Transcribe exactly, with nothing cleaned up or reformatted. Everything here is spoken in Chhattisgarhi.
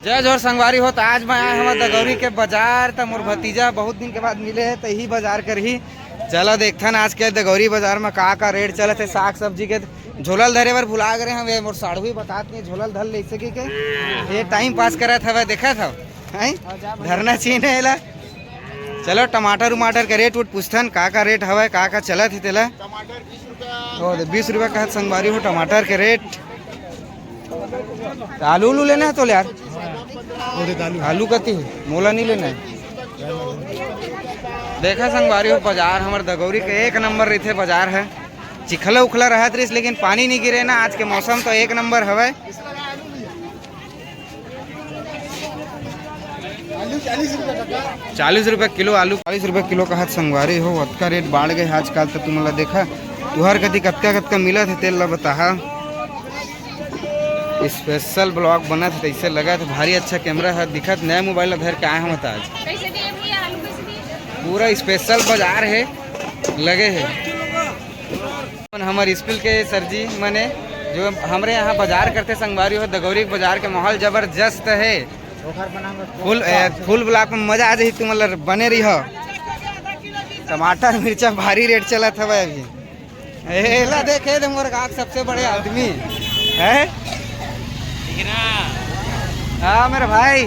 जय जोहार संगवारी हो, त आज मैं आए हवं दगौरी के बाजार। त मोर भतीजा बहुत दिन के बाद मिले हे, त इही बाजार करही। चला देखथन आज के दगौरी बाजार में का का रेट चलत हे साग सब्जी के। झोला ल धरे बर भुला गे हवं, मोर साढ़ू ही बतात नहीं झोला ल धर ले सके के। ये टाइम पास करत हवय, देखत हव, हैं? धरना चाहिए ना एला। चलो टमाटर उमाटर के रेट उट पूछथन, का का रेट हवय, का का चलत हे तेला। ओ दे, बीस रुपया कहत संगवारी हो टमाटर के रेट। त आलू उलू लेना है तो ले यार। आलू कति है, मोला नहीं लेना है। देखा संगवारी हो, बाजार हमर दगौरी के एक नंबर रहिथे बाजार है। चिखला उखला रहत रहिस, लेकिन पानी नहीं गिरे ना। आज के मौसम तो एक नंबर हवय। चालीस रुपया किलो आलू, चालीस रुपया किलो कहत संगवारी हो, अतका रेट बाढ़ गे आजकल। तो तुमन ला देखा, तुहर कति कतका कतका मिलत हे, तेल ला बताहा। स्पेशल ब्लॉग बनत हे, तैसे लगत हे, भारी अच्छा कैमरा है दिखत, नया मोबाइल ला धर के आए हम आज। पूरा स्पेशल बाजार है, लगे है। हमर स्कूल के सर जी मने जो हमरे यहाँ बाजार करथे संगवारी हो, दगौरी के बाजार के माहौल जबरदस्त है। फुल, ए, फुल ब्लॉग में मजा आ जाही, तुमन ला बने रही हो। टमाटर मिर्चा भारी रेट चलत हवय अभी। एला देखे दे मोर गाँव के सबसे बड़े आदमी है। हाँ मेरे भाई,